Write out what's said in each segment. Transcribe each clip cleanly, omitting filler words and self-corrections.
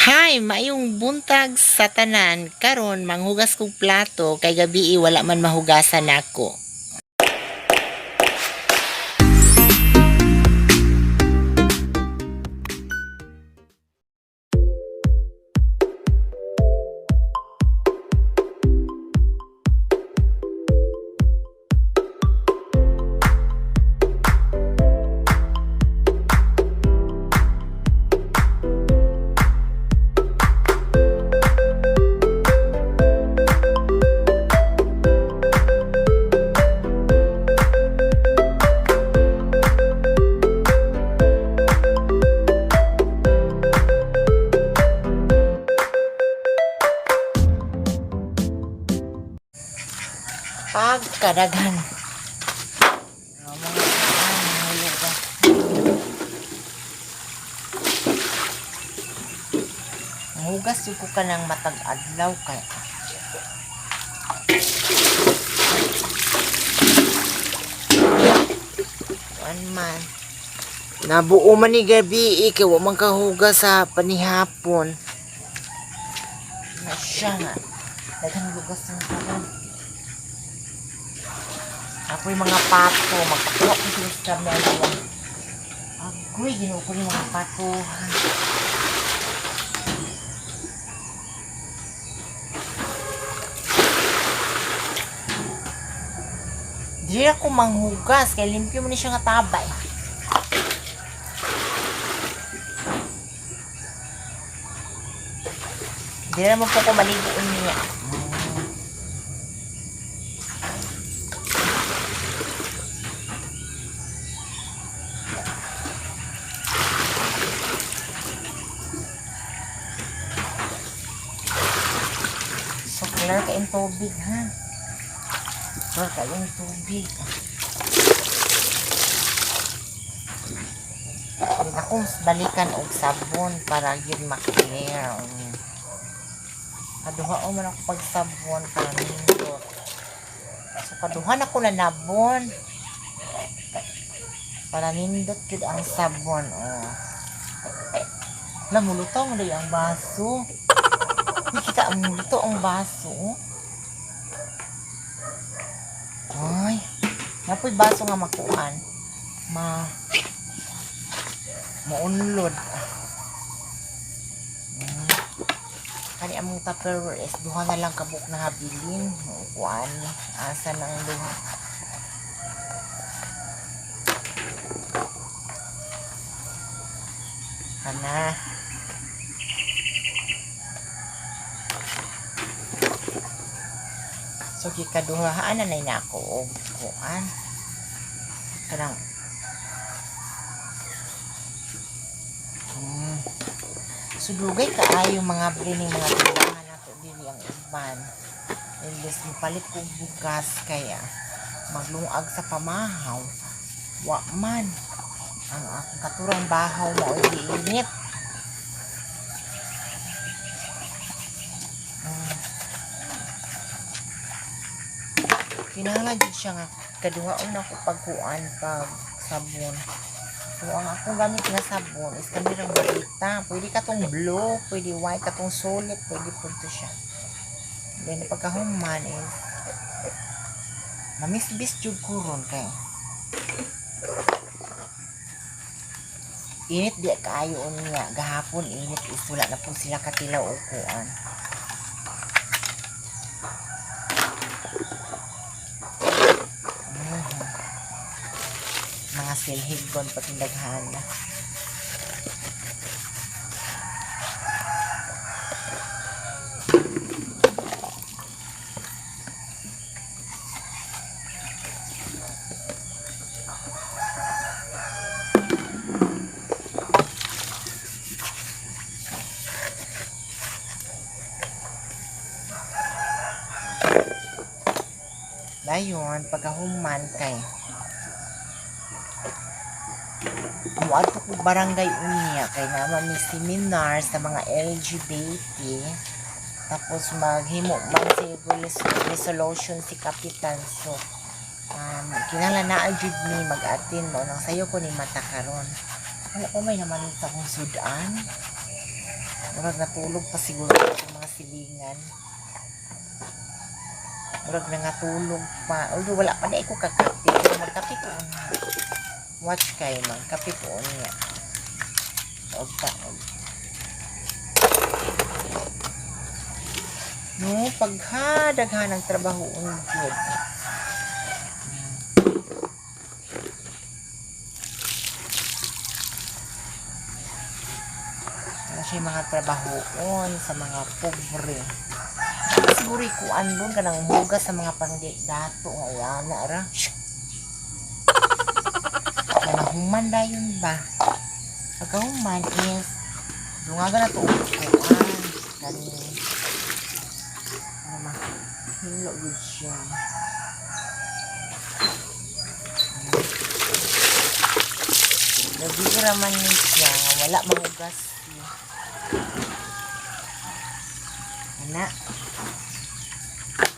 Hi, maayong buntag sa tanan. Karon manghugas kog plato kay gabii wala man mahugasan nako. Pagkadaghan. Ang mga nahulog ba? Hugas yung ko ka ng matag adlaw kay kuan man. Nabuo man ni gabi eh, kay wa man kahugas sa panihapon. Na siya nga. Daghan hugas ng karon. Ako yung mga pato, magpakuha ko sila sa meron. Agoy, ginoo ko yung mga pato. Di ako manghugas, kay limpyo mo ni siya nga tabay. Di naman po ko maligo niya. So, clear kayong tubig, ha? Clear kayong tubig. Then akong balikan og sabon para yun maklear. Kaduha o man ako pag sabon para nindot. So, kaduha na ko na nabon. Para nindot yun ang sabon. Oh. Namulutaw mo ang baso. Hindi kita ang luto ang baso. Oh. Ay, napoy baso nga makuan. Ma maunlod. Mm. Kani among Tupperware is duha na lang kabuk na habilin. Kuan, asa nang duha. Kana. So gikaduhaan na na ako og kuan. Kanang Mm. So dugay kaayo mga brining mga tindahan nato diri ang uban. Imbes mopalit kog bugas kaya maglungag sa pamahaw. Wa man ang akong katurang bahaw mao giinit. Kinahanglan jud siya nga kaduhaon ako pagkuan pag sabon. So ang akong gamit nga sabon is kanirang balita. Pwede katong blue, pwede white, katong solid, pwede pud to siya. Then pagkahuman is mamisbis jud ko ron kay init di kaayo unya gahapon init is wala na po sila katilaw og kuan. Mga silhigon patindaghan na. Dayon, pagkahuman kay muadto ko barangay unya kay nga may seminar sa mga LGBT, tapos maghimo man si resolution si kapitan, so kinahanglan naa jud ni mag-attend mo nang sayo ko ni mata karon. Wala pa may naman sa akong sudan. Murag natulog pa siguro ang mga silingan. Murag nangatulog pa. Although wala pa na ko kakape. Pero magkape ko unya. Watch kay magkape ko unya. Taog taog. No, paghadaghan ang trabaho jud. Ano siya yung mga trabahoon sa mga pobre. Siguro ikuan doon ka nang hugas sa mga pangdato nga wala ra. Nanahuman dayon ba? Pagkahuman is dungaga na to og kuan kani ano ma hilo gud siya. Gabi ra man ni siya nga wala mahugas siya. Ana.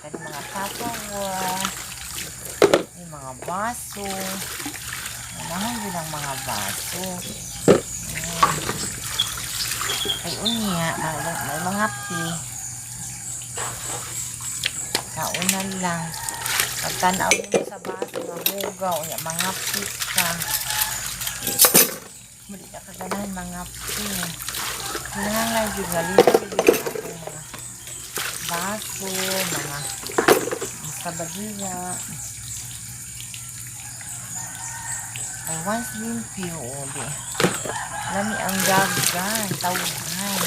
Kani mga kakawa. May mga baso. Unahan yun ang mga baso. Ayan. Kay unya, may mga pi. Kaunan lang. Pagtanaw mo sa baso, nga hugaw, unya, mga pi ka. Mali ka kaganahan, mga pi. Kinahanglan yun nga, lino yun ang atong mga baso, mga sabadiya. Ay, once limpyo, di. Lami ang dagan, tawhan.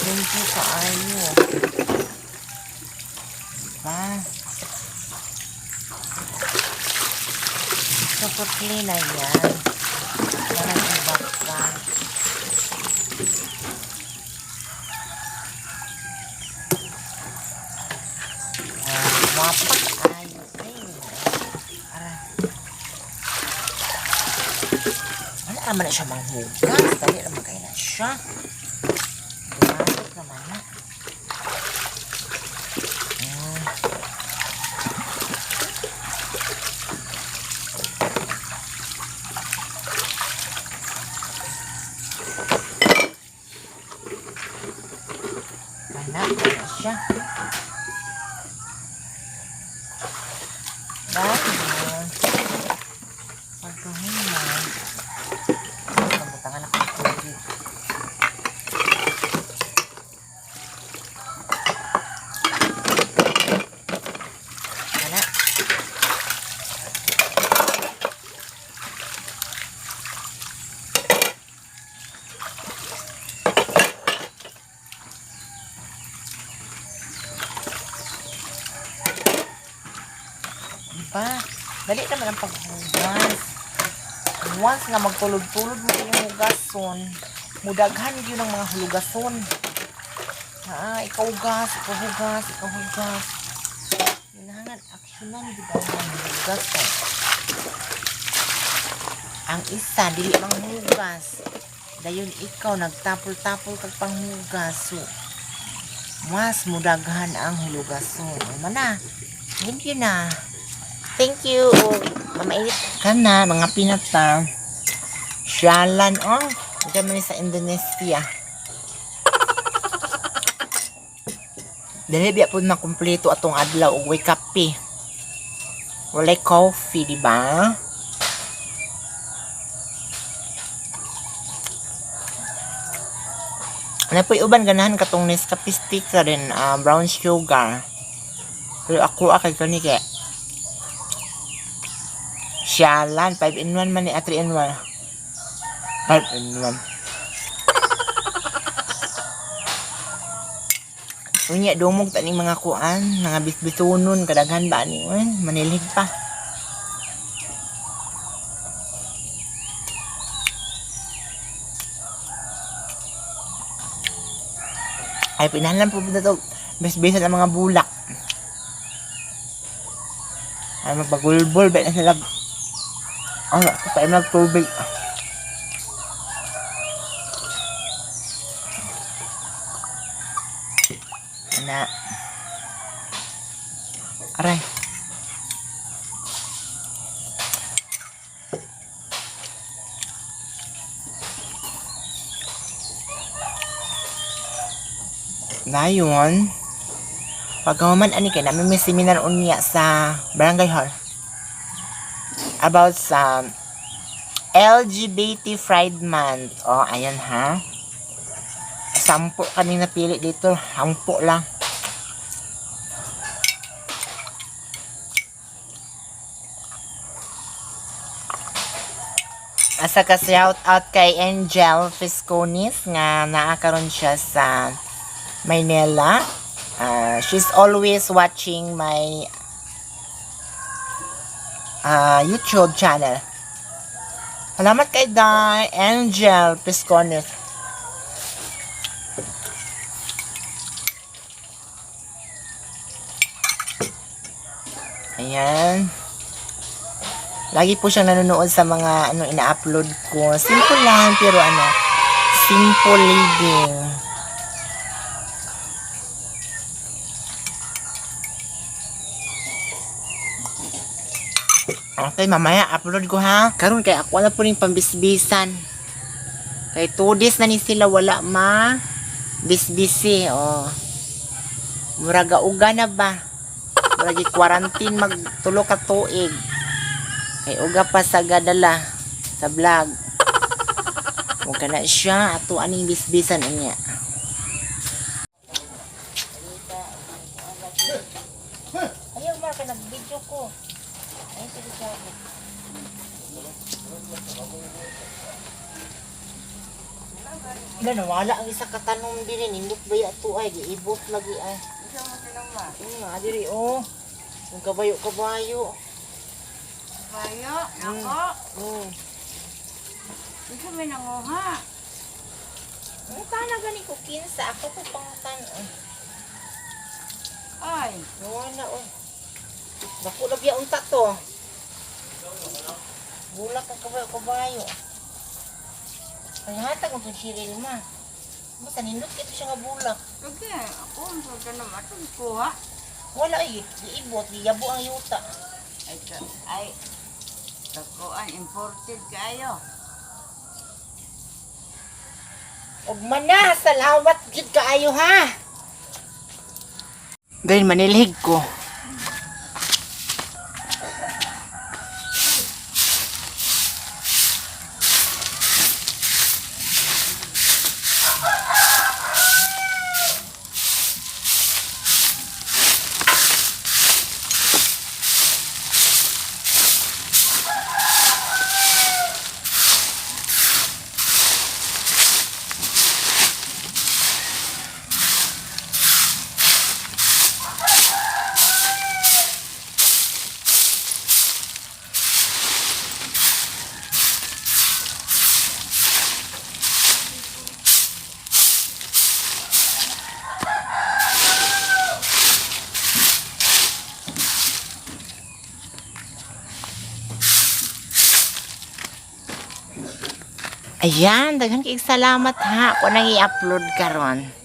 Limpyo kaayo. Diba? Super clean na yan. Walang iba pa. Ah, wapak ayo. Ay, aray. Wala naman na siya manghugas. Dali naman kayo na siya. Dumatok naman na. Mm. Wala na siya. Dahil, pagkahuman, nabutangan ako ng tubig. Wala. Diba? Dali naman ang paghugas. Once nga magtulog-tulog mo yung hugason, mudaghan yun ang mga hulugason. Ah, ikaw hugas, ikaw hugas, ikaw hugas. Hinahangan, aksyonan, di ba ang hugas? Eh. Ang isa, dili manghugas. Dayon ikaw, nagtapol-tapol kag panghugas. So, mas mudaghan ang hulugason. O mana, thank you na. Thank you. Mamainit ka na, mga pinata. Sialan, oh. Diyan man sa Indonesia. Dili biya po makumpleto atong adlaw og way kape. Walay coffee, di ba? Ano po uban ganahan katong Nescafe stick ra din, brown sugar. Pero ako kay kani kay Sialan, 5 in 1 man ni, 3 in 1. 5 in 1. Unya dumog ta ning mga kuan, mga bisbisunon kadaghan ba ni un, manilhig pa. Ay pinahanglan po na to bisbisan ang mga bulak. Ay magpagulbol ba na sila. Ay, pa magtubig. Ana. Aray. Dayon, pagkahuman ani kay namin may seminar unya sa Barangay Hall about sa LGBT Pride Month. Oh, ayan ha. 10 kami napili dito. 10 lang. Asa ka shout out kay Angel Fisconis nga naa karon siya sa Maynila. She's always watching my YouTube channel. Salamat kay Dai Angel Pisconis. Ayan. Lagi po siyang nanonood sa mga ano ina-upload ko. Simple lang pero ano, simple living. Okay, mamaya upload ko ha. Karon kay ako na po ning pambisbisan. Kay 2 days na ni sila wala ma bisbisi oh. Murag uga na ba? Murag quarantine mag tulo ka tuig. Kay uga pa sa gadala sa vlog. Huwag ka na siya ato aning bisbisan unya. Ayaw, Mark, nag-video ko. Ay, sige siya. Ila, nawala ang isa ka tanom diri. Nindot ba ya ito ay? Giibot lagi ay. Isa mo tinong ba? Diri oh. Ang kabayo-kabayo. Bayo, nako. Isa may nanguha. Ang tana gani ko kinsa. Ako ko pang tan. Ay, Nawala oh. Dako na biya unta to. Bulak ang kabayo-kabayo. Panghatag mo itong Cheryl ma. Basta nindot kito siya nga bulak. okay. Ako ang pagkanom atong kuha. Wala ay, giibot, giyabo ang yuta. Ay, ay. Kakuan, imported kayo. Og mana, salamat gid kaayo ha. Dahil manilhig ko. Ayan, daghan kay salamat ha. Ako nang i-upload karon.